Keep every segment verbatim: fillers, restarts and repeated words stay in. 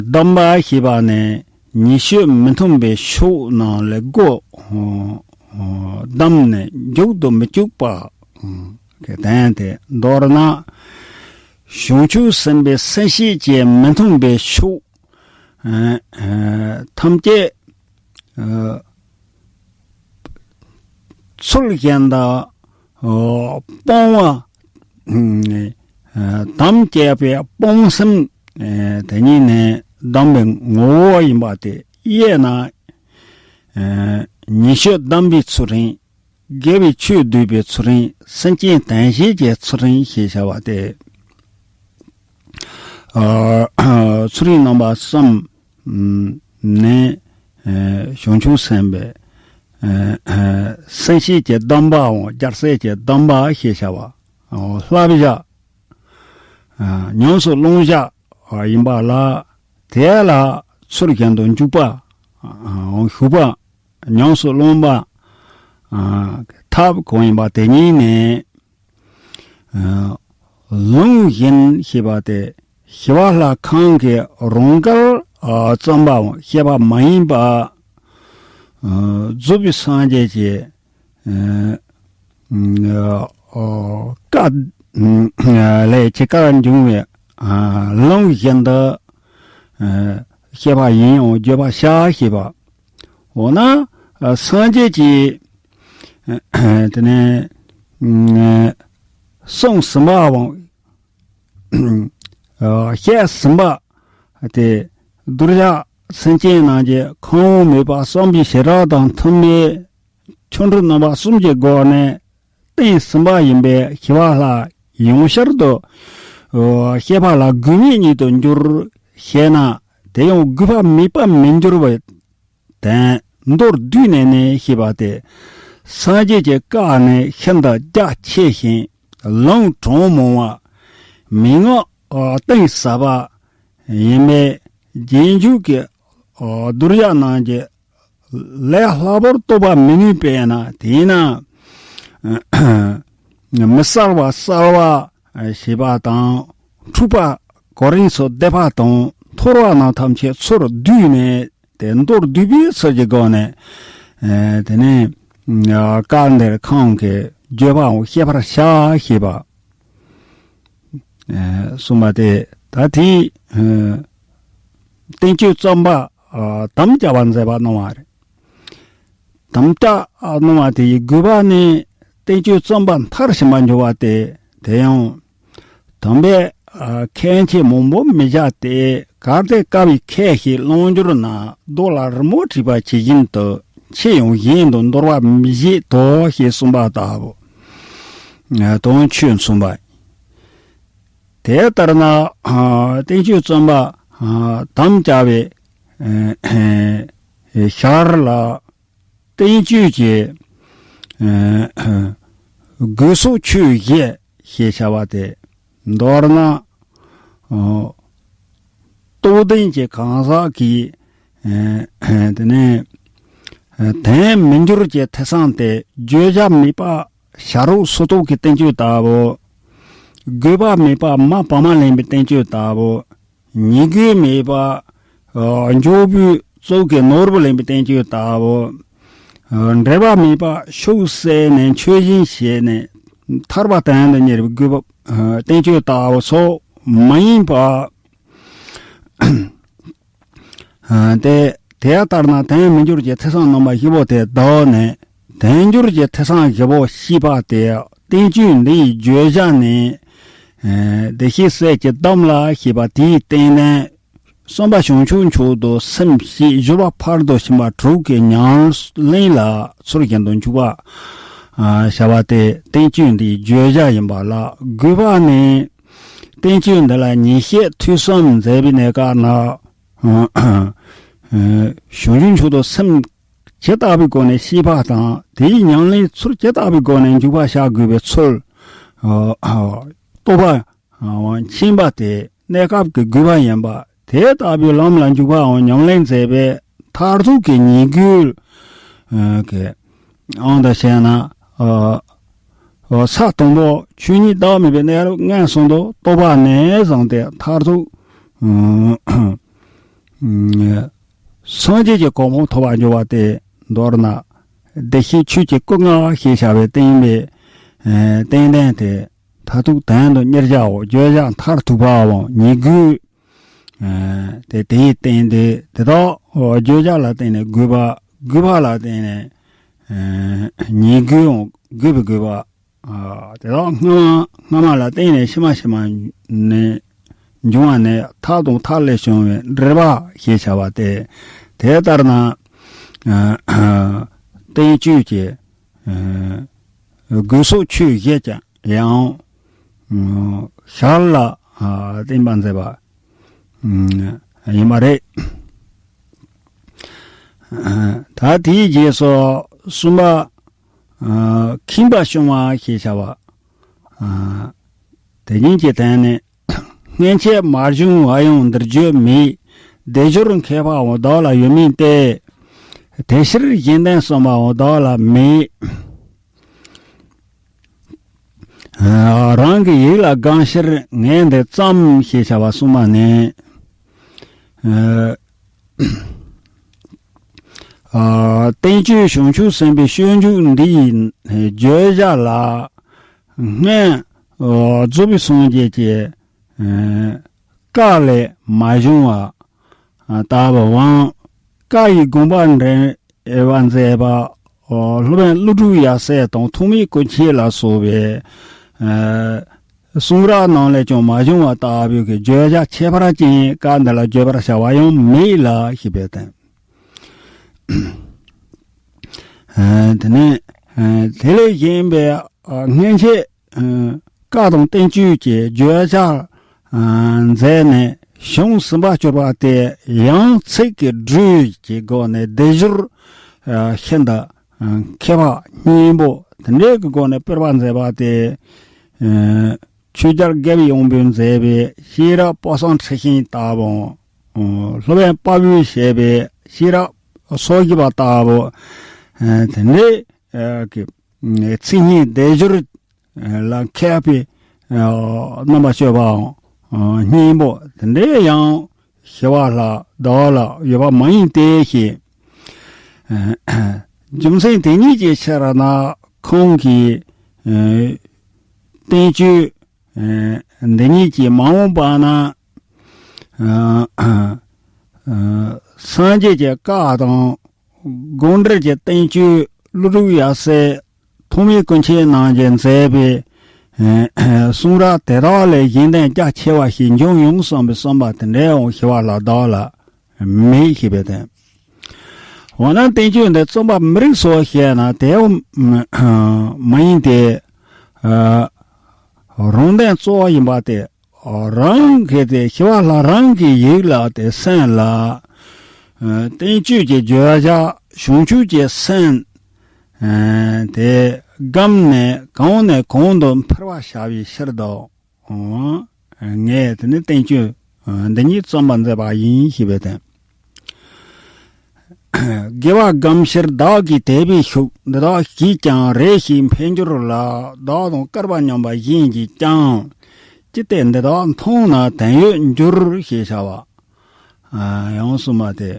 གདམས་པ་ཞེས་པ་ནི་ཉེས་སྤྱོད་མི་མཐུན་པའི་ཕྱོགས་རྣམས་ལས་སྒོ་བསྡམས་ནས་མཇུག་ཏུ་མི་བཅུག་པ་གི་དོན་ཏེ། མདོར་ན་བྱང་ཆུབ་སེམས་དཔའི་སེམས་བསྐྱེད་ཀྱི་མི་མཐུན་པའི་ཕྱོགས་ཐམས་ཅད་ཚུལ་བཞིན་དུ་སྤོང་བ། དམ་བཅས་པའི་སྤོང་སེམས་དེ་ཉིད་ནི་གདམས་པའི་ངོ་བོ་ཡིན་པ་སྟེ། དབྱེ་ན་ཉེས་སྤྱོད་གདམས་པའི་ཚུལ་ཁྲིམས། དགེ་བའི་ཆོས་སྡུད་པའི་ཚུལ་ཁྲིམས། སེམས་ཅན་དོན་བྱེད་ཀྱི་ཚུལ་ཁྲིམས་ཞེས་བྱ་བ་སྟེ། ཚུལ་ཁྲིམས་རྣམ་པ་གསུམ་ནི་བྱང་ཆུབ་སེམས་དཔའི་སེམས་བསྐྱེད་ཀྱི་གདམས་པའམ་རྒྱལ་སྲས་ཀྱི་གདམས་པ་ཞེས་བྱ་བ། བསླབ་བྱ། ཉམས་སུ་བླང་བྱ་ཡིན་པ་ལ། དེ་ལ་ཚུལ་བཞིན་དུ་འཇུག་པ། ཞུགས་པ། ཉམས་སུ་བླང་བ། ཐབས་གང་ཡིན་པ་དེ་ཉིད་ནི། ལུང་བཞིན་ཞེས་པ་སྟེ། ཞི་བ་ལྷ་ཁང་གི་རང་འགུལ་བརྩམས་པའམ་བཤད་པ་མ་ཡིན་པ། རྫོགས་པའི་སངས་རྒྱས་ཀྱི་བཀའ་ལས་ཇི་ལྟར་འབྱུང་བའི་ལུང་བཞིན་དུ་བཤད་པ་ཡིན་ཡང་བརྗོད་པར་བྱ་ཞེས་པ། འོ་ན་སངས་རྒྱས་ཀྱིས་དེ་ནས་གསུངས་ཟིན་པའམ་བཤད་ཟིན་པ་དེ་གདུལ་བྱ་སེམས་ཅན་རྣམས་ཀྱིས་ཁོམ་པ་མེད་པར་བསམ་པའི་བྱེ་བྲག་དང་མཐུན་པའི་ཆོ་འཕྲུལ་རྣམ་པ་གསུམ་གྱི་སྒོ་ནས་བསྟན་ཟིན་པ་ཡིན་པས། ཞི་བ་ལྷ་ཡང་བསྐྱར་དུ་བཤད་པ་ལ་དགོས་ངེས་ཉིད་དུ་འགྱུར་ཞེ་ན། དེ་ཡང་དགོས་པ་མེད་པར་མི་འགྱུར་བའི་དོན་མདོར་བསྡུས་ནས་ནི་ཞེས་པ་སྟེ། སངས་རྒྱས་ཀྱི་བཀའ་ནི་ཤིན་ཏུ་རྒྱ་ཆེ་ཞིང་ལུང་དྲང་མང་བ། མན་ངག་གཏིང་ཟབ་པ་ཡིན་པས། རྗེས་འཇུག་གི་གདུལ་བྱ་རྣམས་ཀྱིས་ལས་སླ་པོར་རྟོགས་པར་མི་ནུས་པས་ན། དེས་ན་མི་གསལ་བ་གསལ་བ་ཞེས་པ་དང་། འཁྲུལ་པ་གོ་རིམ་སོགས་སྡེབ་པ་དང་འཐོར་བ་རྣམས་ཐམས་ཅད་ཚུར་བསྡུས་ནས། དེ་མདོར་བསྡུས་པའི་ཚུལ་གྱི་སྒོ་ནས། ཨེ་དེ་ནས་ཨ་བཀའ་འདིར་ཁོང་གིས་བརྗོད་པའང་བཤད་པར་བྱ་ཞེས་པ། ཨེ་གསུངས་པ་སྟེ། ད་དེའི་ཨེ་བསྟན་བཅོས་རྩོམ་པ་ཨ་དམ་བཅའ་བ་མཛད་པ་གནང་བ་རེད། དམ་བཅའ་གནང་བ་དེ་ཡི་དགོས་པ་ནི། བསྟན་བཅོས་རྩོམ་པ་མཐར་ཕྱིན་པར་འགྱུར་བ་སྟེ། དེ་ཡང་དམ་པའི་ཨ་མཁན་ཆེན་མང་པོ་མི་བཞག་སྟེ། གལ་ཏེ་དཀའ་བའི་ཁྱད་ཞིག་བླང་འགྱུར་ན། རྡོ་ལ་རི་མོ་བྲིས་པ་ཇི་བཞིན་དུ། ཆེ་ཡང་གཞན་དུ་འདོར་བ་མི་བྱེད་དོ། ཞེས་གསུངས་པ་ལྟ་བུ། ཨ་དོན་ཆོས་མཚུངས་པ། དེ་ལྟར་ན་ཨ་བསྟན་བཅོས་རྩོམ་པ་ཨ་དམ་བཅའ་བའི་ཨ་ཞར་ལ། བསྟན་བཅོས་ཀྱི་ཨ་དགོས་སོགས་ཆོས་བཞི་ཞེས་བྱ་བ་སྟེ། མདོར་ན་ཨ་རྟོགས་ལྡན་གྱི་གང་ཟག་གིས་ཨ་དེ་ནས་ཨ་དོན་མི་འགྱུར་གྱི་ཐེ་ཚོམ་སྟེ། བརྗོད་བྱ་མེད་པ་བྱ་རོག་སུ་དོག་གི་བསྟན་བཅོས་ལྟ་བུ། དགོས་པ་མེད་པ་མ་བག་མ་ལེན་པའི་བསྟན་བཅོས་ལྟ་བུ། ཉེས་དགོས་མེད་པ། ཨ་མགྱོགས་པོའི་ཙོག་གི་ནོར་བུ་ལེན་པའི་བསྟན་བཅོས་ལྟ་བུ། ཨ་འབྲེལ་བ་མེད་པ་ཤུགས་བསལ་ནས་ཆོས་བཞིན་བྱས་ནས་ཐར་པ་དོན་དུ་གཉེར་བའི་དགོས་པ་ཨ་བསྟན་བཅོས་ལྟ་བུ་སོགས་མ་ཡིན་པ། ཨ་དེ་དེ་ལྟར་ན་དོན་མི་འགྱུར་གྱི་ཐེ་ཚོམ་རྣམ་པ་བཞི་པོ་དེ་བཟློག་ནས། དོན་འགྱུར་གྱི་ཐེ་ཚོམ་བཞི་པོ་ཞེས་པ་སྟེ། བསྟན་བཅོས་འདིའི་བརྗོད་བྱ་ནི། ཨ་བདེ་གཤེགས་སྲས་ཀྱི་གདམས་ལ་ཞེས་པ་དེའི་སྟེང་ནས། གསུམ་པ་བྱང་ཆུབ་མཆོག་ཏུ་སེམས་བསྐྱེད། བཞི་པ་ཕར་ལྡོག། ཕྱིན་པ་དྲུག་གི་ཉམས་ལེན་ལ་ཚུལ་བཞིན་དུ་འཇུག་པ། ཨ་བྱ་བ་སྟེ་བསྟན་བཅོས་འདིའི་བརྗོད་བྱ་ཡིན་པ་ལ། དགོས་པ་ནི། བསྟན་བཅོས་འདི་ལ་ཉེས་བཤད་ཐོས་བསམ་མཛད་པའི་གནས་སྐབས་ན། ཨ་བྱང་ཆུབ་མཆོག་ཏུ་སེམས་ཇི་ལྟ་བུའི་སྒོ་ནས་བསྐྱེད་པ་དང་། དེའི་ཉམས་ལེན་ཚུལ་ཇི་ལྟ་བུའི་སྒོ་ནས་འཇུག་པར་བྱ་དགོས་པའི་ཚུལ། ཨ་རྟོགས་པ་མཁྱེན་པ་དེ་གནས་སྐབས་ཀྱི་དགོས་པ་ཡིན་པ། དེ་ལྟ་བུའི་ལམ་ལ་འཇུག་པའམ་ཉམས་ལེན་མཛད་པའི་མཐར་ཐུག་གི་ཉེས་དགོས་ཀྱི་དབང་དུ་བྱས་ན། ཨ་ས་དང་པོ་ཆོས་ཉིད་བདག་མེད་པའི་གནས་ལུགས་མངོན་སུམ་དུ་རྟོགས་པ་ནས་བཟུང་སྟེ། མཐར་ཐུག་ སངས་རྒྱས་ཀྱི་གོ་འཕང་ཐོབ་པར་འགྱུར་བ་སྟེ། མདོར་ན། བདེ་གཤེགས་ཆོས་ཀྱི་སྐུ་ལྔ་ཞེས་བྱ་བའི་བསྟན་པའི་ཨ་བསྟན་དོན་དེ་མཐར་ཐུག་དོན་དུ་གཉེར་བྱའོ། བརྗོད་བྱ་མཐར་ཐུག་པའམ་ཉེར་དགུ། ཨ་དེ་དེའི་སྟེང་དུ་དེ་དག་བརྗོད་བྱ་ལ་བརྟེན་ནས་དགོས་པ། དགོས་པ་ལ་བརྟེན་ནས་ཨ་ཉེར་དགུའམ་དགོས་པའི་དགོས་པ། ཨ་དེ་དག་སྔ་མ་སྔ་མ་ལ་བརྟེན་ནས་ཕྱི་མ་ཕྱི་མ་ནས་འབྱུང་བ་ནས། མཐའ་དང་མཐའ་ལས་བྱུང་བའི་འབྲེལ་པ་ཞེས་བྱ་བ་སྟེ། དེ་ལྟར་ན་ཨ་བསྟན་བཅོས་ཀྱི་ཨ་དགོས་སོགས་ཆོས་བཞི་ཀྱང་ཡང་ཨ་ཞར་ལ་ཨ་བསྟན་པ་མཛད་པ་ཨ་ཡིན་པ་རེད། ཨ་ད་དེའི་རྗེས་སུ་གསུམ་པ། ཨ་ཁེངས་པ་སྐྱོང་བ་ཞེས་བྱ་བ། ཨ་དེ་ཉིད་ཀྱི་དོན་ནི། སྔན་ཆད་མ་བྱུང་བ་ཡང་འདིར་བརྗོད་མེད། དེ་སྦྱོར་མཁས་པའང་བདག་ལ་ཡོད་མིན་ཏེ། དེ་ཕྱིར་གཞན་དོན་བསམ་པའང་བདག་ལ་མེད། ཨ་རང་གི་ཡིད་ལ་དགའ་ཕྱིར་ངས་འདི་བརྩམས་ཞེས་བྱ་བ་གསུངས་པ་ནི། ཨ་ཨ་བསྟན་བཅོས་བྱང་ཆུབ་སེམས་དཔའི་སྤྱོད་འཇུག་འདི་ཡི་བརྗོད་བྱ་ལ་སྔོན་ཨ་རྫོགས་པའི་སངས་རྒྱས་ཀྱི་ཨ་བཀའ་ལས་མ་བྱུང་བ་ལྟ་བུའམ། བཀའ་ཡི་དགོངས་པ་འགྲེལ་བར་མཛད་པ་སློབ་དཔོན་ཀླུ་སྒྲུབ་ཡབ་སྲས་དང་ཐོགས་མེད་སྐུ་མཆེད་ལ་སོགས་པའི་ཨ་གསུང་རབ་རྣམས་ལས་ཀྱང་མ་བྱུང་བ་ལྟ་བུའི་བརྗོད་བྱ་ཁྱད་པར་ཅན་བཀའ་འདི་ལ་བརྗོད་པར་བྱ་བ་ཡང་མེད་ལ་ཞེས་པའི་དོན། ཨ་དེ་ནས་ཨ་དེ་ལས་གཞན་པའི་ཨ་སྔན་ཆད་ཨ་བཀའ་དང་བསྟན་བཅོས་ཀྱི་བརྗོད་བྱ་ཨ་མཛད་ནས་གཞུང་ཟིན་པར་གྱུར་པ་དེ་ཡང་ཚིག་གི་སྦྲུལ་གྱི་སྒོ་ནས་སྡེབ་སྦྱོར་ཨ་ཤིན་ཏུ་ཨ་མཁས་པ་སྙིང་པོ་དེ་འདྲའི་གི་སྒོ་ནས་སྤེལ་བར་མཛད་པ་དེ། ཨ་ཆོས་རྒྱལ་རྒྱལ་བའི་དབང་པོས་མཛད་པའི་ཤེས་རབ་སྤ་གསང་འཁྲི་ཤིང་ལྟ་བུའམ། ཨ་སློབ་དཔོན་དཔའ་བོས་བཤད་པའི་ཤེས་རབ་སོ་བཞི་པ་ལྟ་བུ། ཨ་དེ་འདྲའི་ཨ་གི་ཚིག་སྙན་སྡེབ་སྦྱོར་ལ་མཁས་པའི་ཨ་རྣམ་པ་སྤྱོད་པའམ། ཨ་སྙིང་པོ་དེ་འདྲའི་ཡང་ཞི་བ་ལྷ་བདག་ལ་ཡོད་པ་མ་ཡིན་ཏེ་ཞེས། ཨ་རྒྱུ་མཚན་དེ་ཉིད་ཀྱི་ཕྱིར་ན་ཁོང་གིས་ཨ་བསྟན་བཅོས་ཨ་འདི་ཉིད་ཀྱིས་མ་འོངས་པ་ན་ཨ་ཨ་སངས་རྒྱས་ཀྱི་བཀའ་དང་། དགོངས་འགྲེལ་གྱི་བསྟན་བཅོས་ཀླུ་སྒྲུབ་ཡབ་སྲས་ཐོགས་མེད་སྐུ་མཆེད་རྣམས་ཀྱིས་མཛད་པའི་ཨ་གསུང་རབ་དེ་དག་ལས་གཞན་དོན་རྒྱ་ཆེ་བ་ཞིག་འབྱུང་ཡོང་བསམ་པའི་བསམ་པ་དེ་འདྲའང་ཞི་བ་ལྷ་བདག་ལ་མེད་ཞེས་པའི་དོན། འོ་ན་བསྟན་བཅོས་འདི་རྩོམ་པ་མི་རིགས་སོ་ཞེ་ན་དེའང་མ་ཡིན་ཏེ། ཨ་རང་དོན་གཙོ་བོ་ཡིན་པ་སྟེ། རང་གི་དེ་ཞི་བ་ལྷ་རང་གི་ཡིད་ལ་དེ་སེམས་ལ། ཨ་བསྟན་བཅོས་ཀྱི་བརྗོད་བྱ་བྱང་ཆུབ་ཀྱི་སེམས། ཨ་དེ་གང་ནས་གང་ནས་གང་དུ་འཕེལ་བར་བྱ་བའི་ཕྱིར་དུ། ཨ་ངས་དེ་ནི་བསྟན་བཅོས་ཨ་འདི་ཉིད་རྩོམ་པར་མཛད་པ་ཡིན་ཞེས་པའི་དོན། དགེ་བ་སྒོམ་ཕྱིར་བདག་གིས་དད་པས་ཞུགས། འདི་དག་གིས་ཀྱང་རེ་ཞིག་འཕེལ་འགྱུར་ལ། བདག་དང་སྐལ་པ་མཉམ་པ་གཞན་གྱིས་ཀྱང་། ཅི་སྟེ་འདི་དག་མཐོང་ན་དོན་ཡོད་འགྱུར་ཞེས་བྱ་བ། ཨ་ཡང་གསུངས་པ་སྟེ།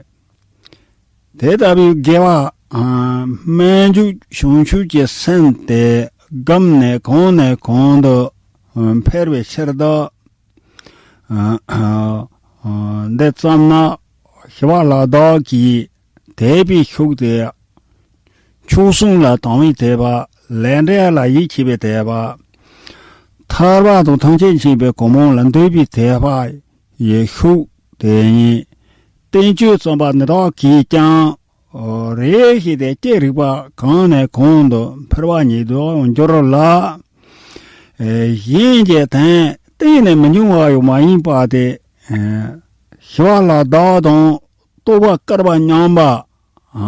དེ་ལྟ་བུའི་དགེ་བ་ཨ་སྨོན་འཇུག་བྱང་ཆུབ་ཀྱི་སེམས་དེ་སྒོམ་ནས་གང་ནས་གང་དུ་འཕེལ་བའི་ཕྱིར་དུ། ཨ་ཨ་ཨ་འདི་ཙམ་ན་ཞི་བ་ལྷ་བདག་གིས་དད་པས་ཞུགས་ཏེ། མཆོག་གསུམ་ལ་དང་བའི་དད་པ། ལས་འབྲས་ལ་ཡིད་ཆེས་པའི་དད་པ། ཐར་པ་དང་ཐམས་ཅད་མཁྱེན་པའི་གོ་འཕང་ལ་འདོད་པའི་དད་པ་ཡིས་ཞུགས་ཏེ། བསྟན་བཅོས་རྩོམ་པ་འདི་དག་གིས་ཀྱང་རེ་ཞིག་སྟེ་ཀྱེ་རིག་པ་གང་ནས་གང་དུ་འཕེལ་བ་ཉིད་དུ་འགྱུར་ལ། ཨེ་གཞན་གྱི་དོན་གཏན་ནས་མི་འབྱུང་བ་ཡང་མ་ཡིན་པ་སྟེ། ཨེ་ཞི་བ་ལྷ་བདག་དང་རྟོགས་པ་སྐལ་པ་མཉམ་པ། ཨ་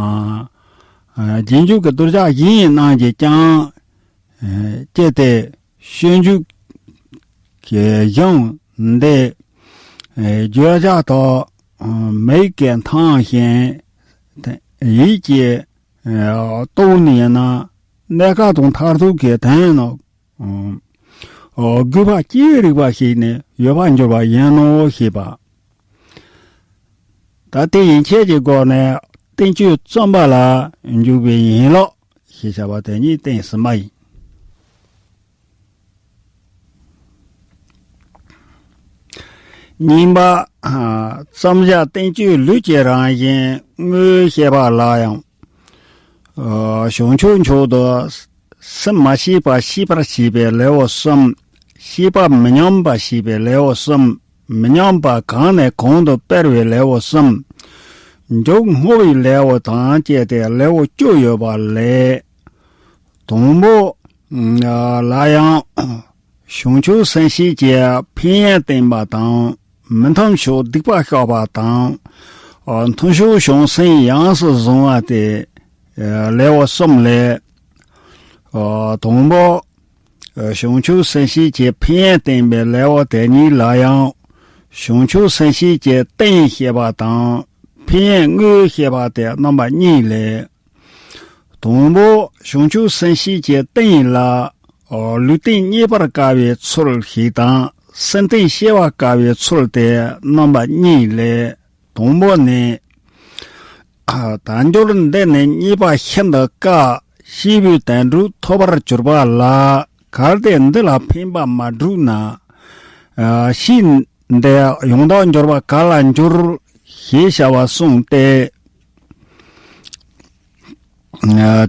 ཨ་རྗེས་འཇུག་གི་གདུལ་བྱ་གཞན་རྣམས་ཀྱིས་ཀྱང་། ཨེ་ཅི་སྟེ་སྤྱོད་འཇུག་གི་གཞུང་འདི་ཨེ་བརྗོད་བྱ་དག་མིག་གིས་མཐོང་ཞིང་ཡིད་ཀྱིས་ཨེ་རྟོགས་ནས་ན། གནས་སྐབས་དང་མཐར་ཐུག་གི་དོན་ནི་ཨ་དགོས་པ་ཅི་རིགས་པ་ཞིག་ནི་ཡོད་པར་འགྱུར་བ་ཡིན་ནོ་ཞེས་པ། ད་དེ་ཡན་ཆད་ཀྱི་སྒོ་ནས་བསྟན་བཅོས་རྩོམ་པ་ལ་འཇུག་པའི་ཡན་ལག་ཞེས་བྱ་བ་དེ་ཉིད་བསྟན་ཟིན་པ་ཡིན། གཉིས་པ། རྩོམ་བྱ་བསྟན་བཅོས་ལུས་ཀྱི་རང་བཞིན་དངོས་བཤད་པ་ལ་ཡང་། བྱང་ཆུབ་མཆོག་ཏུ་སེམས་མ་ཤེས་པ་ཤེས་པར་བྱེད་པའི་ལེའུ་གསུམ། ཤེས་པ་མི་ཉམས་པ་ཤེས་པའི་ལེའུ་གསུམ། མི་ཉམས་པ་གང་ནས་གང་དུ་སྤེལ་བའི་ལེའུ་གསུམ། མཇུག་བསྔོ་བའི་ལེའུ་དང་བཅས་ཏེ་ལེའུ་བཅུ་ཡོད་པ་ལས། དང་པོ་ལ་ཡང་། བྱང་ཆུབ་སེམས་བསྐྱེད་ཀྱི་ཕན་ཡོན་བསྟན་པ་དང་། མི་མཐུན་ཕྱོགས་སྡིག་པ་བཤགས་པ་དང་། མཐུན་ཕྱོགས་བྱང་སེམས་ཡོངས་སུ་བཟུང་བ་སྟེ། ལེའུ་གསུམ་ལས། དང་པོ། བྱང་ཆུབ་སེམས་བསྐྱེད་ཀྱི་ཕན་ཡོན་བསྟན་པའི་ལེའུ་དེ་ཉིད་ལ་ཡང་། བྱང་ཆུབ་སེམས་བསྐྱེད་ཀྱི་སྟེང་བཤད་པ་དང་། ཕན་ཡོན་དངོས་བཤད་པ་སྟེ་རྣམ་པ་གཉིས་ལས། དང་པོ་བྱང་ཆུབ་སེམས་བསྐྱེད་ཀྱི་སྟེང་ལ། ལུས་རྟེན་རྙེད་པར་དཀའ་བའི་ཚུལ་ཞིག་དང་། སེམས་རྟེན་སྐྱེ་བར་དཀའ་བའི་ཚུལ་ཏེ་རྣམ་པ་གཉིས་ལས། དང་པོ་ནི། དལ་འབྱོར་འདི་ནི་རྙེད་པ་ཤིན་ཏུ་དཀའ། སྐྱེས་བུའི་དོན་དྲུག་ཐོབ་པར་གྱུར་པ་ལ། གལ་ཏེ་འདི་ལ་ཕན་པ་མ་བསྒྲུབས་ན། ཕྱིས་འདི་ཡང་དག་འགྱུར་བ་ག་ལ་འགྱུར། ཞེས་བྱ་བ་གསུངས་ཏེ།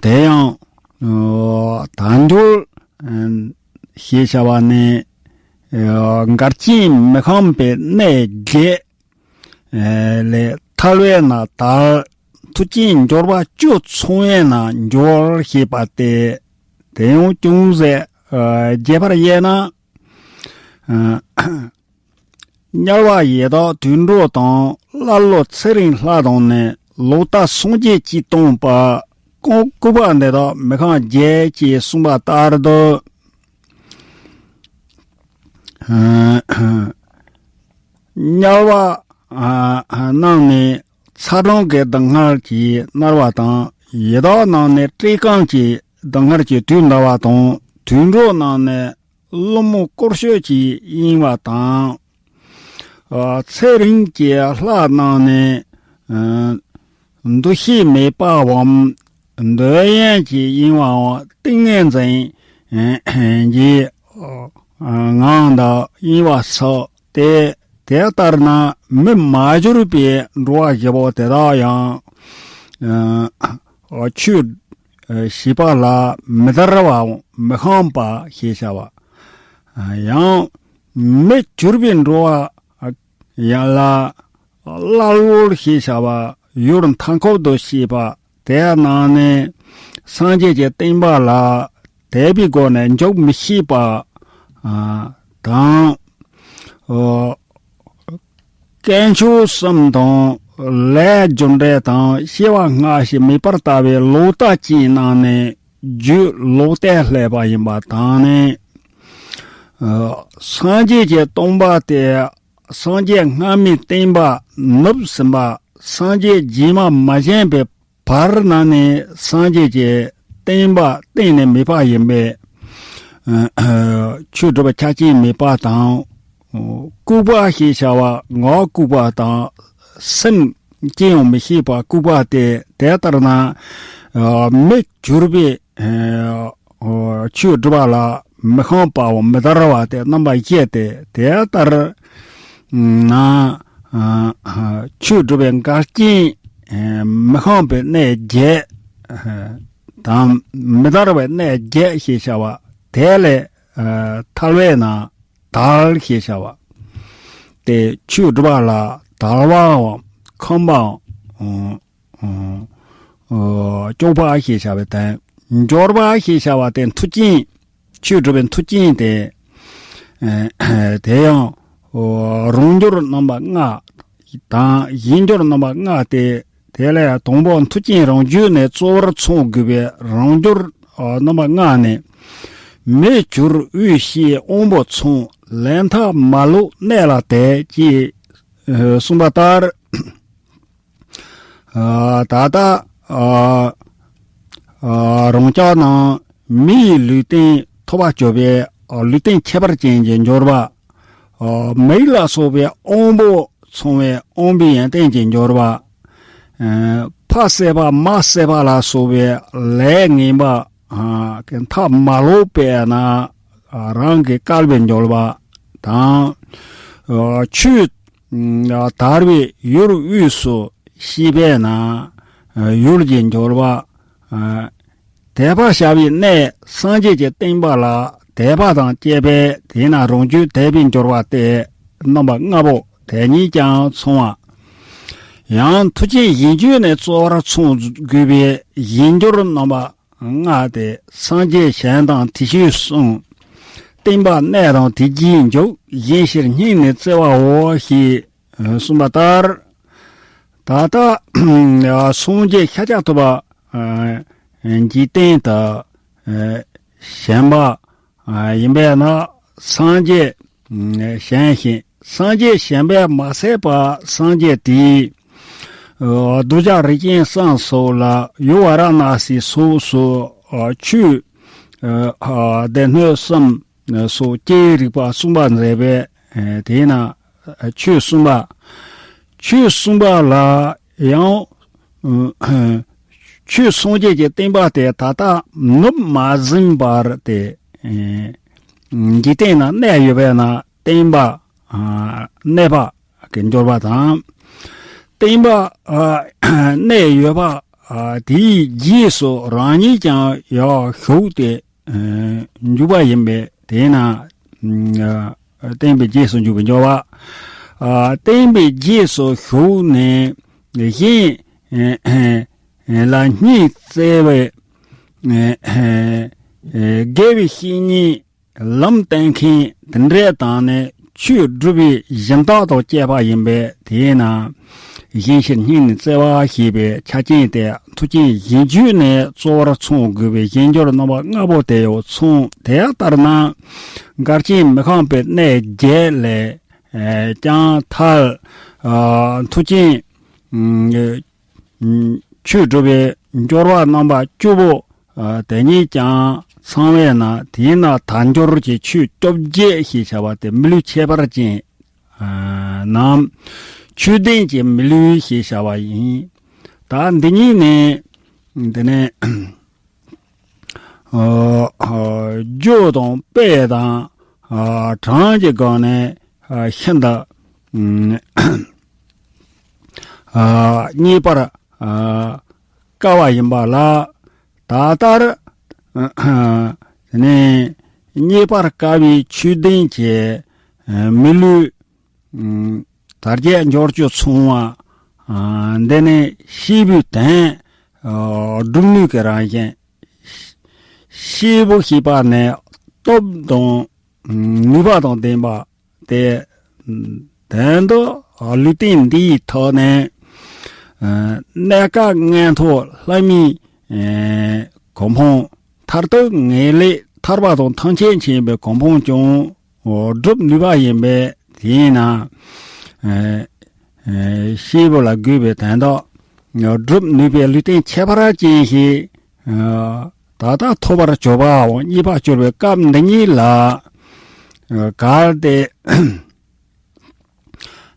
དེ་ཡང་། དལ་འབྱོར་ཞེས་བྱ་བ་ནི། འགལ་རྐྱེན་མི་ཤོང་པའི་གནས་བརྒྱད་ལས་ཐར་བས་ན་དལ། མཐུ་རྐྱེན་འབྱོར་པ་བཅུ་ཚང་བས་ན་འབྱོར་ཞེས་པ་སྟེ། དེ་ཡང་ཅུང་ཟད་རྒྱས་པར་དབྱེ་ན། དམྱལ་བ་ཡི་དྭགས་དུད་འགྲོ་དང་། ཀླ་ཀློ་ཚེ་རིང་ལྷ་དང་ནི། ལོག་ལྟ་སངས་རྒྱས་ཀྱིས་སྟོང་པ། ལྐུགས་པ་འདི་དག་མི་ཤོང་བརྒྱད་ཅེས་གསུངས་པ་ལྟར་དུ། དམྱལ་བ་རྣམས་ནི་ཚ་གྲང་གི་སྡུག་བསྔལ་གྱིས་མནར་བ་དང་། ཡི་དྭགས་རྣམས་ནི་བཀྲེས་སྐོམ་གྱི་སྡུག་བསྔལ་གྱིས་དུས་འདའ་བ་དང་། དུད་འགྲོ་རྣམས་ནི་བླུན་རྨོངས་སྐོར་སྐྱོད་ཀྱིས་གཡེང་བ་དང་། ཚེ་རིང་གི་ལྷ་རྣམས་ནི། འདུ་ཤེས་མེད་པའམ། འདོད་ཡོན་གྱིས་གཡེང་བའམ། ཏིང་ངེ་འཛིན་གྱི་ངང་དུ་གཡེང་བ་སོགས་ཏེ། དེ་ལྟར་ན་མི་མ་གྱུར་པའི་འགྲོ་བ་བཞི་པོ་དེ་དག་ཡང་། ཆོས་ཞེས་པ་ལ་མི་དར་བའམ་མི་ཤོང་པ་ཞེས་བྱ་བ། ཡང་མི་གྱུར་པའི་འགྲོ་བ་ཡང་ལ། ཀླ་ཀློ་ཞེས་བྱ་བ་ཡུལ་མཐའ་འཁོབ་ཏུ་སྐྱེས་པ། དེ་རྣམས་ནི་སངས་རྒྱས་ཀྱི་བསྟན་པ་ལ་དད་པའི་སྒོ་ནས་འཇུག་མི་ཤེས་པ་དང་། དཀོན་མཆོག་གསུམ་དང་ལས་རྒྱུ་འབྲས་དང་སྐྱེ་བ་སྔ་ཕྱི་མེད་པར་ལྟ་བའི་ལོག་ལྟ་ཅན་རྣམས་ནི་རྒྱུ་ལོག་ལྟས་བསླད་པ་ཡིན་པ་དང་ནི། སངས་རྒྱས་ཀྱི་སྟོན་པ་སྟེ། སངས་རྒྱས་སྔ་མའི་བསྟན་པ་ནུབ་ཟིན་པ། སངས་རྒྱས་རྗེས་མ་མ་བྱོན་པའི་བར་ན་ནི་སངས་རྒྱས་ཀྱི་བསྟན་པ་གཏན་ནས་མེད་པ་ཡིན་པས། ཆོས་སྒྲུབ་པའི་ཆ་རྐྱེན་མེད་པ་དང་། ལྐུགས་པ་ཞེས་བྱ་བ་ངག་ལྐུགས་པ་དང་། སེམས་ཅི་ཡང་མི་ཤེས་པ་ལྐུགས་པ་སྟེ། དེ་ལྟར་ན་མི་གྱུར་པའི་ཆོས་སྒྲུབ་པ་ལ་མི་ཤོང་པའམ་མི་དར་བ་སྟེ་རྣམ་པ་བཞི་སྟེ། དེ་ལྟར་ན་ཆོས་སྒྲུབ་པའི་འགལ་རྐྱེན་མི་ཤོང་པའི་གནས་བརྒྱད་དང་། མི་དར་བའི་གནས་བརྒྱད་ཞེས་བྱ་བ་དེ་ལས་ཐར་བས་ན་དལ་ཞེས་བྱ་བ་སྟེ། ཆོས་སྒྲུབ་པ་ལ་དལ་བའམ་ཁོམ་པའམ། སྐྱོ་བ་ཞེས་བྱ་བའི་དོན། འབྱོར་པ་ཞེས་བྱ་བ་སྟེ་མཐུ་རྐྱེན། ཆོས་སྒྲུབ་པའི་མཐུ་རྐྱེན་ཏེ། དེ་ཡང་རང་འབྱོར་རྣམ་པ་ལྔ་དང་གཞན་འབྱོར་རྣམ་པ་ལྔ་སྟེ། དེ་ལས་དང་པོ་མཐུ་རྐྱེན་རང་རྒྱུད་ནས་གཙོ་བོར་ཚང་དགོས་པའི་རང་འབྱོར་རྣམ་པ་ལྔ་ནི། མི་གྱུར་འོད་གསལ་དབང་པོ་ཚང་། ལས་མཐའ་མ་ལོག་གནས་ལ་དད་ཅེས་གསུངས་པ་ལྟར། ད་ལྟ་རང་ཅག་ནང་མི་ཡི་ལུས་རྟེན་ཐོབ་པར་གྱུར་པའི་ལུས་རྟེན་ཁྱད་པར་ཅན་གྱི་འབྱོར་པ། མིག་ལ་སོགས་པའི་དབང་པོ་ མཚུངས་པའི་དབང་པོའི་ཡོན་ཏན་གྱི་འབྱོར་པ། ཨ་ཕ་བསད་པ་མ་བསད་པ་ལ་སོགས་པའི་ལས་ངན་པ་ཨ་གི་མཐའ་མ་ལོག་པས་ན། ཨ་རང་གི་བསྐལ་པའི་འབྱོར་པ་དང་། ཨ་ཆོས་ཨ་དར་བའི་ཡུལ་དབུས་སུ་སྐྱེས་པས་ན་ཡུལ་གྱི་འབྱོར་པ། ཨ་དད་པ་བྱ་བའི་གནས་སངས་རྒྱས་ཀྱི་བསྟན་པ་ལ་དད་པ་དང་བཅས་པས་དེས་ན་རང་རྒྱུད་དད་པའི་འབྱོར་པ་སྟེ་རྣམ་པ་ལྔ་པོ་དེ་ཉིད་ཀྱང་མཚུངས་པ། ཡང་མཐུ་ཆེན་གཞན་བརྒྱད་ནས་གཙོ་བོར་མཚུངས་དགོས་པའི་གཞན་འབྱོར་རྣམ་པ་ལྔ་སྟེ་སངས་རྒྱས་གཞན་དང་དེ་བཞིན་གསུམ། བསྟན་པ་གནས་དང་དེ་རྗེས་འཇུག་གཞན་ཕྱིར་སྙིང་ནས་བརྩེ་བའོ་ཞེས་གསུངས་པ་ལྟར། ད་ལྟ་སངས་རྒྱས་ཤཱཀྱ་ཐུབ་པ་འཇིག་རྟེན་དུ་བྱོན་པ་ཡིན་པས་ན། སངས་རྒྱས་གཞན་ཞིག་སངས་རྒྱས་གཞན་པས་མ་ཟད་པ་སངས་རྒྱས་དེས་གདུལ་བྱ་རིགས་ཅན་གསུམ་སོགས་ལ་ཡུལ་ཝཱ་ར་ཎཱ་སི་སོགས་སུ་ཆོས་སྡེ་སྣོད་གསུམ་སོགས་ཀྱི་རིགས་པ་གསུངས་པ་མཛད་པས། དེས་ན་ཆོས་གསུངས་པ། ཆོས་གསུངས་པ་ལ་ཡང་ཆོས་སངས་རྒྱས་ཀྱི་བསྟན་པ་དེ་ད་ལྟ་ནུབ་མ་ཟིན་པར་དེ་འཇིག་རྟེན་ན་གནས་ཡོད་པས་ན་བསྟན་པ་གནས་པ་གི་འབྱོར་པ་དང་། བསྟན་པ་གནས་ཡོད་པ་དེའི་རྗེས་སུ་རང་ཉིད་ཀྱང་ཡར་ཞུགས་ཏེ་འཇུག་པ་ཡིན་པས། དེས་ན་བསྟན་པའི་རྗེས་སུ་འཇུག་པའི་འབྱོར་པ། བསྟན་པའི་རྗེས་སུ་ཞུགས་ནས་གཞན་ལ་སྙིང་བརྩེ་བའི་དགེ་བའི་བཤེས་གཉེན་ལམ་བསྟན་མཁན་དེ་འདྲ་དང་ནི་ཆོས་སྒྲུབ་པའི་སྦྱིན་བདག་དང་བཅས་པ་ཡིན་པས། དེས་ན་གཞན་ཕྱིར་སྙིང་ནས་བརྩེ་བ་ཞེས་པའི་ཆ་རྐྱེན་དེ་མཐུ་རྐྱེན་གཞན་བརྒྱད་ནས་གཙོ་བོར་མཚུངས་དགོས་པའི་གཞན་འབྱོར་རྣམ་པ་ལྔ་པོ་དེ་ཡང་མཚུངས། དེ་ལྟར་ན་འགལ་རྐྱེན་མི་ཁོམ་པའི་གནས་བརྒྱད་ལས་ཀྱང་ཐར། མཐུ་རྐྱེན་ཆོས་སྒྲུབ་པའི་འབྱོར་བ་རྣམ་པ་བཅུ་པོ་དེ་ཉིད་ཀྱང་ཚང་བས་ན། དེས་ན་དལ་འབྱོར་གྱི་ཆོས་བཅོ་བརྒྱད་ཞེས་བྱ་བ་དེ་མི་ལུས་ཁྱད་པར་ཅན་ནམ། ཆོས་ལྡན་གྱི་མི་ལུས་ཞེས་བྱ་བ་ཡིན། ད་འདི་ཉིད་ནི་འདི་ནི་རྒྱུ་དང་དཔེ་དང་གྲངས་ཀྱི་སྒང་ནས་ཤིན་ཏུ་རྙེད་པར་དཀའ་བ་ཡིན་པ་ལ། ད་ལྟར་དེ་ནས་རྙེད་པར་དཀའ་བའི་ཆོས་ལྡན་གྱི་མི་ལུས་དལ་བརྒྱད་འབྱོར་བཅུ་མཚུངས་པ། འདི་ནི་སྐྱེས་བུའི་དོན་སྒྲུབ་ནུས་ཀྱི་རང་བཞིན། སྐྱེས་བུ་ཞེས་པ་ནི་སྟོབས་དང་ནུས་པ་དང་ལྡན་པ་སྟེ། དོན་དུ་ལུས་རྟེན་འདིའི་ཐོག་ནས་གནས་སྐབས་མངོན་མཐོ་ལྷ་མིའི་གོ་འཕང་། མཐར་ཐུག་ངེས་ལེགས་ཐར་པ་དང་ཐམས་ཅད་མཁྱེན་པའི་གོ་འཕང་ཀྱང་སྒྲུབ་ནུས་པ་ཡིན་པས། དེས་ན་སྐྱེས་བུ་ལ་དགོས་པའི་དོན་དག་སྒྲུབ་ནུས་པའི་ལུས་རྟེན་ཁྱད་པར་ཅན་ཞིག་ད་ལྟ་ཐོབ་པར་གྱུར་པའམ་རྙེད་པར་གྱུར་པའི་སྐབས་འདི་ཉིད་ལ་གལ་ཏེ་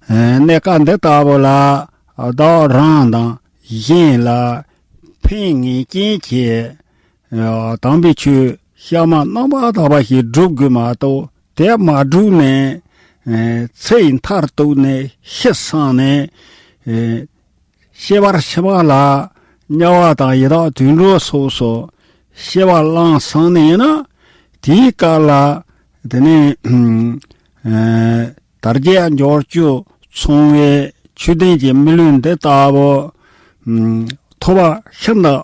གནས་སྐབས་འདི་ལྟ་བུ་ལ་བདག་རང་དང་གཞན་ལ་ཕན་ངེས་ཅན་གྱི་དམ་པའི་ཆོས་གཤའ་མ་རྣམ་པར་དག་པ་ཞིག་སྒྲུབ་དགོས་མ་གཏོགས། དེ་མ་བསྒྲུབས་ནས་ཚེ་ཡི་མཐར་གཏུགས་ནས་ཤི་སོང་ནས་སྐྱེ་བ་ཕྱི་མ་ལ་དམྱལ་བ་དང་ཡི་དྭགས་དུད་འགྲོ་སོགས་སུ་སྐྱེ་བ་བླངས་སོང་ནས་ན། དེའི་སྐབས་ལ་དེ་ནས་དལ་བརྒྱད་འབྱོར་བཅུ་མཚུངས་པའི་ཆོས་ལྡན་གྱི་མི་ལུས་འདི་ལྟ་བུ་ཐོབ་པ་ཤིན་ཏུ་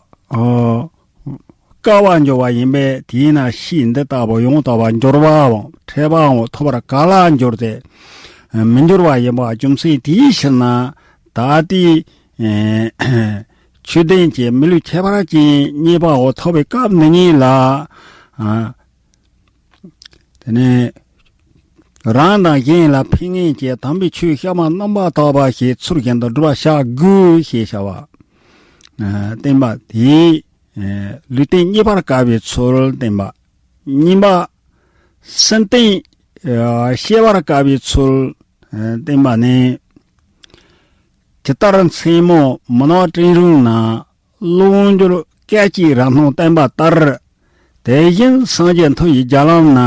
དཀའ་བར་འགྱུར་བ་ཡིན་པས། དེས་ན་ཕྱིས་འདི་ལྟ་བུ་ཡང་དག་པར་འབྱོར་བའམ་འཕྲད་པའམ་ཐོབ་པར་ག་ལ་འགྱུར་ཏེ་མི་འགྱུར་བ་ཡིན་པ་རྒྱུ་མཚན་དེའི་ཕྱིར་ན། ད་ལྟའི་ཆོས་ལྡན་གྱི་མི་ལུས་ཁྱད་པར་ཅན་རྙེད་པའོ་ཐོབ་པའི་སྐབས་འདི་ཉིད་ལ། དེ་ནས་རང་དང་གཞན་ལ་ཕན་ངེས་ཀྱི་དམ་པའི་ཆོས་གཤའ་མ་རྣམ་པར་དག་པ་ཞིག་ཚུལ་བཞིན་དུ་སྒྲུབ་པར་བྱ་དགོས་ཞེས་བྱ་བ། བསྟན་པ་དེས་ལུས་རྟེན་རྙེད་པར་དཀའ་བའི་ཚུལ་བསྟན་པ། གཉིས་པ། སེམས་རྟེན་སྐྱེ་བར་དཀའ་བའི་ཚུལ་བསྟན་པ་ནི། ཇི་ལྟར་མཚན་མོ་མུན་ནག་སྤྲིན་རུམ་ན། གློག་འགྱུར་སྐད་ཅིག་རང་སྣང་བསྟན་པ་ལྟར། དེ་བཞིན་སངས་རྒྱས་མཐོ་ཡི་རྒྱ་ལམ་ན།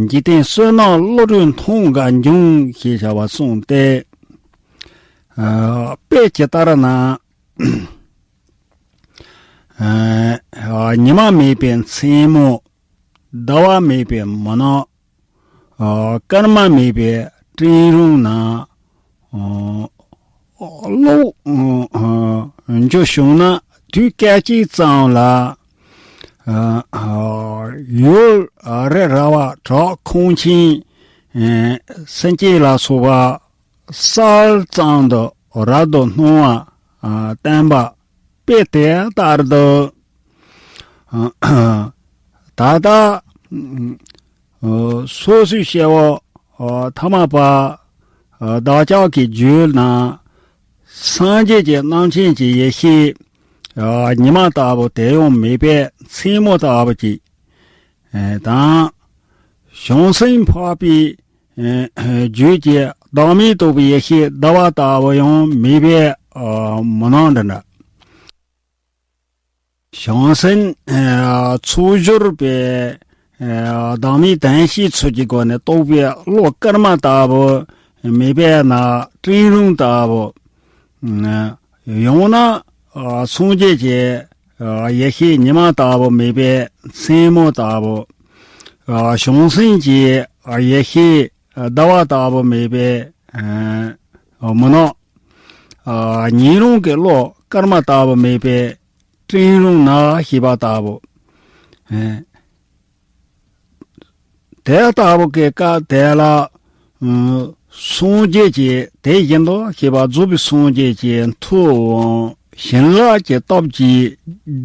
འཇིག་རྟེན་བསོད་ནམས་བློ་གྲོས་མཐོང་དགའ་འབྱུང་ཞེས་བྱ་བ་གསུངས་ཏེ། ཨ་དཔེ་ཇི་ལྟར་ན། ཨ་ཉི་མ་མེད་པའི་མཚན་མོ། ཟླ་བ་མེད་པའི་མུན་ནག་ཨ་སྐར་མ་མེད་པའི་སྤྲིན་རུམ་ན། ཨ་གློག་ཨ་འགྱུ་བྱུང་ན་དུས་སྐད་ཅིག་ཙམ་ལ། ཨ་ཡུལ་རི་ར་བ་བྲག་ཁང་ཆེན། ཨ་སེམས་ཅན་ལ་སོགས་པ་གསལ་ཙམ་དུ་རབ་ཏུ་སྣང་བ་ཨ་བསྟན་པ་དཔེ་དེ་ལྟར་དུ། ད་ལྟ་སོ་སོའི་སྐྱེ་བོ་ཐ་མལ་པ་བདག་ཅག་གི་རྒྱུད་ན། སངས་རྒྱས་ཀྱི་རྣམ་མཁྱེན་གྱི་ཡེ་ཤེས་ཉི་མ་ལྟ་བུ་དེ་ཡང་མེད་པས་མཚན་མོ་ལྟ་བུ་ཅིག་དང་། བྱང་སེམས་འཕགས་པའི་རྒྱུད་ཀྱི་བདག་མེད་རྟོགས་པའི་ཡེ་ཤེས་ཟླ་བ་ལྟ་བུ་ཡང་མེད་པས་མུན་ནག་འདྲ་འདྲ། བྱང་སེམས་ཚོགས་སྦྱོར་བའི་བདག་མེད་དོན་ཤེས་ཚུལ་གྱི་སྒོ་ནས་རྟོགས་པའི་བློ་སྐར་མ་ལྟ་བུ་མེད་པས་ན། སྤྲིན་རུམ་ལྟ་བུ། ཡང་ན་སངས་རྒྱས་ཀྱི་ཡེ་ཤེས་ཉི་མ་ལྟ་བུ་མེད་པས་མཚན་མོ་ལྟ་བུ། བྱང་སེམས་ཀྱི་ཡེ་ཤེས་ཟླ་བ་ལྟ་བུ་མེད་པས་མུན་ནག་ཉིན་རང་གི་བློ་སྐར་མ་ལྟ་བུ་མེད་པས་སྤྲིན་རུམ་ན་ཞེས་པ་ལྟ་བུ། དེ་ལྟ་བུ་གི་སྐབས་དེ་ལ། སངས་རྒྱས་ཀྱི་དེ་བཞིན་དུ་ཞེས་པ་རྫོགས་པའི་སངས་རྒྱས་ཀྱི་ཐུགས་དབང་བྱིན་རླབས་ཀྱི་སྟོབས་ཀྱིས་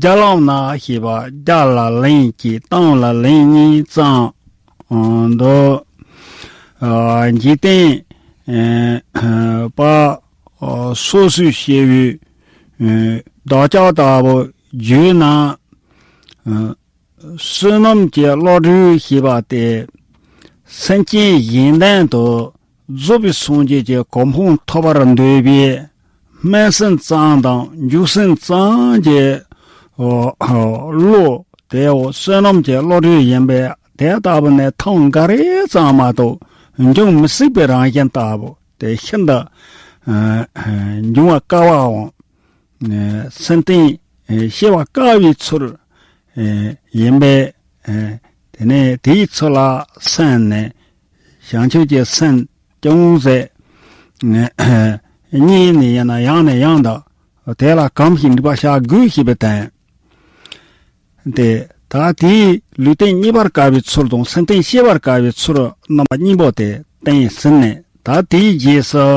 རྒྱ་ལམ་ན་ཞེས་པ་རྒྱ་ལ་ལན་གཅིག་སྟེང་ལ་ལན་གཉིས་ཙམ་དུ། འཇིག་རྟེན་པ་སོ་སོའི་སྐྱེ་བོའི་བདག་ཅག་ལྟ་བུ་རྒྱུད་ན། བསོད་ནམས་ཀྱི་བློ་གྲོས་ཞེས་པ་སྟེ། སེམས་ཅན་གཞན་དོན་དུ་རྫོགས་པའི་སངས་རྒྱས་ཀྱི་གོ་འཕང་ཐོབ་པར་འདོད་པའི་སྨོན་སེམས་ཙམ་དང་འཇུག་སེམས་ཙམ་གྱི་བློ་དེའོ་བསོད་ནམས་ཀྱི་བློ་གྲོས་ཡིན་པས། དེ་ལྟ་བུ་ནི་ཐེངས་འགའ་རེ་ཙམ་མ་གཏོགས་འབྱུང་མི་སྲིད་པའི་རང་བཞིན་ལྟ་བུ་དེ་ཤིན་ཏུ་འབྱུང་བ་དཀའ་བའམ། སེམས་གཏིང་སྐྱེ་བ་དཀའ་བའི་ཚུལ་ཡིན་པས། དེ་ནས་དེའི་ཚུལ་ལ་སེམས་ནས་བྱང་ཆུབ་ཀྱི་སེམས་ཅུང་ཟད་གཉིས་ནས་ཡིན་ན་ཡང་ནས་ཡང་དུ་དེ་ལ་གོམས་ཤིང་འདྲིས་པ་བྱ་དགོས་ཞེས་པའི་དོན། དེ་ད་དེའི་ལུས་རྟེན་རྙེད་པར་དཀའ་བའི་ཚུལ་དང་སེམས་རྟེན་སྐྱེ་བར་དཀའ་བའི་ཚུལ་རྣམ་པ་གཉིས་པོ་དེ་བསྟན་ཟིན་ནས། ད་དེའི་རྗེས་སུ།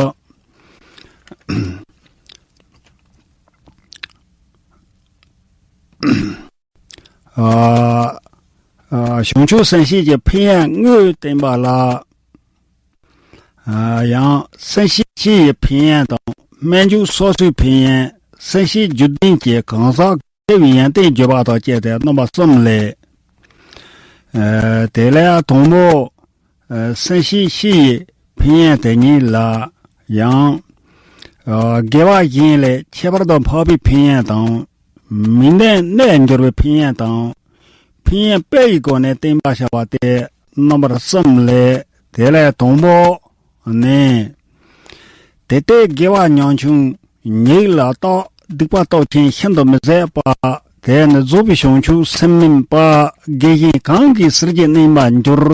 ཨ་ཨ་བྱང་ཆུབ་སེམས་བསྐྱེད་ཀྱི་ཕན་ཡོན་དངོས་བསྟན་པ་ལ། ཨ་ཡང་སེམས་བསྐྱེད་ཕྱི་ཡི་ཕན་ཡོན་དང་སྨོན་འཇུག་སོ་སོའི་ཕན་ཡོན། སེམས་བསྐྱེད་རྒྱུ་ལྡན་གྱི་གང་ཟག་བདེ་བའི་ཡོན་ཏན་བརྗོད་པ་དང་བཅས་ཏེ་རྣམ་པ་གསུམ་ལས། ཨ་དེ་ལས་དང་པོ། ཨ་སེམས་བསྐྱེད་ཕྱི་ཡི་ཕན་ཡོན་དེ་ཉིད་ལ་ཡང་། ཨ་དགེ་བ་གཞན་ལས་ཁྱད་པར་དུ་འཕགས་པའི་ཕན་ཡོན་དང་། མི་ལྡན་གནས་འགྱུར་བའི་ཕན་ཡོན་དང་། ཕན་ཡོན་དཔེ་ཡི་སྒོ་ནས་བསྟན་པར་བྱ་བ་སྟེ་རྣམ་པ་གསུམ་ལས། དེ་ལས་དང་པོ་ནི། དེ་ལྟའི་དགེ་བ་ཉམ་ཆུང་ཉིད་ལ་བརྟག་སྡིག་པ་སྟོབས་ཆེན་ཤིན་ཏུ་མི་བཟད་པ། དེ་ནི་རྫོགས་པའི་བྱང་ཆུབ་སེམས་སྨིན་པ། དགེ་གཞན་གང་གིས་ཟིལ་གྱིས་གནོན་པར་འགྱུར།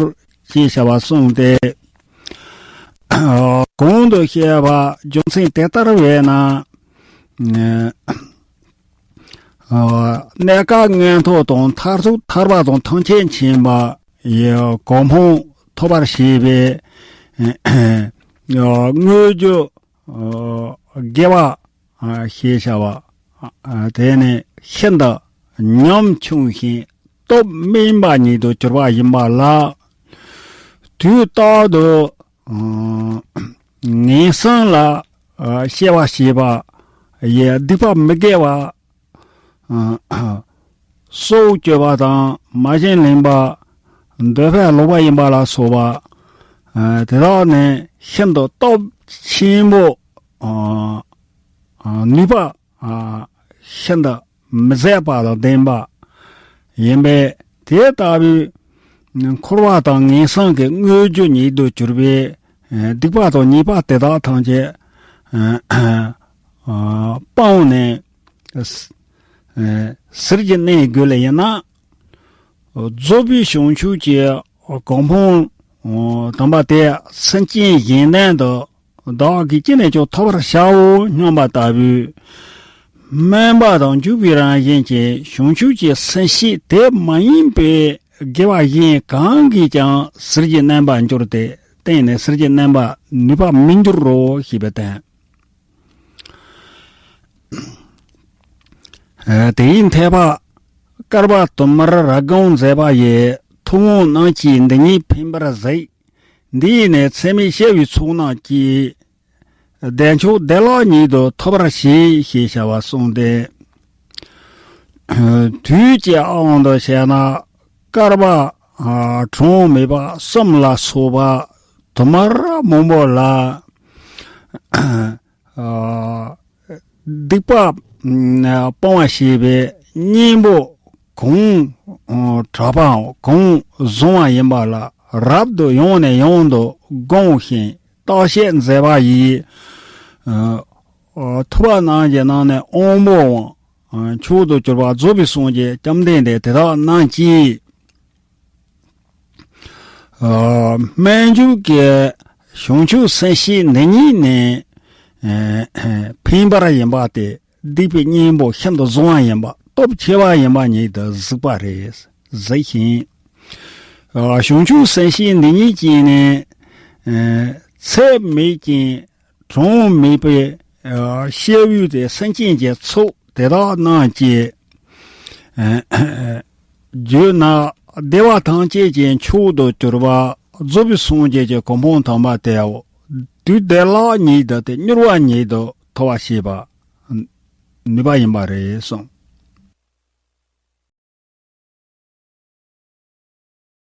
ཅེས་བྱ་བ་གསུངས་ཏེ། གོང་དུ་བཤད་པ་རྒྱུ་མཚན་དེ་ལྟར་བས་ན། གནས་སྐབས་མངོན་མཐོ་དང་མཐར་ཐུག་ཐར་པ་དང་ཐམས་ཅད་མཁྱེན་པ་ཡི་གོ་འཕང་ཐོབ་པར་བྱེད་པའི་དངོས་རྒྱུ་དགེ་བ་ཞེས་བྱ་བ་དེ་ནི་ཤིན་ཏུ་ཉམ་ཆུང་ཞིང་སྟོབས་དམན་པ་ཉིད་དུ་གྱུར་པ་ཡིན་པ་ལ། དུས་རྟག་ཏུ་ངན་སོང་ལ་སྐྱེ་བ་བྱེད་པ་ཡི་སྡིག་པ་མི་དགེ་བ་སྲོག་གཅོད་པ་དང་། མ་བྱིན་ལེན་པ། འདོད་པས་ལོག་པ་ཡིན་པ་ལ་སོགས་པ། དེ་དག་ནི་ཤིན་ཏུ་སྟོབས་ཆེན་པོ་ ནུས་པ་ཤིན་ཏུ་མི་ཟད་པ་དང་ལྡན་པ་ཡིན་པས། དེ་ལྟ་བུའི་འཁོར་བ་དང་ངན་སོང་གི་དངོས་རྒྱུ་ཉིད་དུ་གྱུར་པའི་སྡིག་པ་དང་ཉེས་པ་དེ་དག་ཐམས་ཅད་སྤངས་ནས་ཟིལ་གྱིས་གནོན་དགོས་ལེ་ཡིན་ན། རྫོགས་པའི་བྱང་ཆུབ་ཀྱི་གོ་འཕང་དམ་པ་དེ་སེམས་ཅན་གཞན་དོན་དུ་བདག་གིས་ཅི་ནས་ཀྱང་ཐོབ་པར་བྱའོ་སྙམ་པ་ལྟ་བུའི་དམན་པ་དང་འཇུག་པའི་རང་བཞིན་གྱི་བྱང་ཆུབ་ཀྱི་སེམས་བསྐྱེད་དེ་མ་ཡིན་པའི་དགེ་བ་གཞན་གང་གིས་ཀྱང་ཟིལ་གྱིས་གནོན་པར་འགྱུར་ཏེ། གཏན་ནས་ཟིལ་གྱིས་གནོན་པར་ནུས་པ་མི་འགྱུར་རོ་ཞེས་པའི་དོན། དེ་ཡི་འཐད་པ་བསྐལ་པ་དུ་མར་རབ་སྒོམ་མཛད་པ་ཡི། ཐུབ་དབང་རྣམས་ཀྱིས་འདི་ཉིད་ཕན་པར་གཟིགས། འདི་ཡིས་ནི་ཚད་མེད་བཤད་པའི་ཚོགས་རྣམས་ཀྱིས། བདེ་མཆོག་བདེ་བླག་ཉིད་དུ་ཐོབ་པར་བྱེད་ཞེས་བྱ་བ་གསུངས་ཏེ། དུས་ཀྱི་དབང་དུ་བྱས་ན་བསྐལ་པ་གྲངས་མེད་པ་གསུམ་ལ་སོགས་པ་དུ་མར་མང་པོ་ལ། སྡིག་པ་སྤོང་བ་ཞེས་པའི་གཉེན་པོ་གང་དྲག་པའམ་གང་བཟང་བ་ཡིན་པ་ལ་རབ་ཏུ་ཡང་ནས་ཡང་དུ་བསྒོམ་ཞིང་བརྟག་དཔྱད་མཛད་པ་ཡིས། ཐུབ་པ་རྣམས་ཀྱི་ནང་ནས་དབང་པོའམ་མཆོག་ཏུ་གྱུར་པ་རྫོགས་པའི་སངས་རྒྱས་བཅོམ་ལྡན་འདས་དེ་དག་རྣམས་ཀྱིས། སྨོན་འཇུག་གི་བྱང་ཆུབ་སེམས་བསྐྱེད་འདི་ཉིད་ནི། ཕན་པ་ཡིན་པ་སྟེ་སྡིག་པའི་གཉེན་པོ་ཤིན་ཏུ་བཟང་བ་ཡིན་པ་སྟོབས་ཆེ་བ་ཡིན་པ་ཉིད་དུ་གཟིགས་པ་རེད། གཟིགས་ཤིང་། བྱང་ཆུབ་སེམས་བསྐྱེད་འདི་ཉིད་ཀྱིས་ནི། ཚད་མེད་ཅིང་གྲངས་མེད་པའི་སྐྱེ་བོ་དེ་སེམས་ཅན་གྱི་ཚོགས་དེ་དག་རྣམས་ཀྱི་རྒྱུད་ན་བདེ་བ་ཐམས་ཅད་ཀྱི་མཆོག་ཏུ་གྱུར་པ་རྫོགས་པའི་སངས་རྒྱས་ཀྱི་གོ་འཕང་དམ་པ་དེའོ། དུས་བདེ་བླག་ཉིད་དུ་སྟེ་མྱུར་བ་ཉིད་དུ་ཐོབ་པར་བྱེད་པ་ནུས་པ་ཡིན་པ་རེད་གསུངས།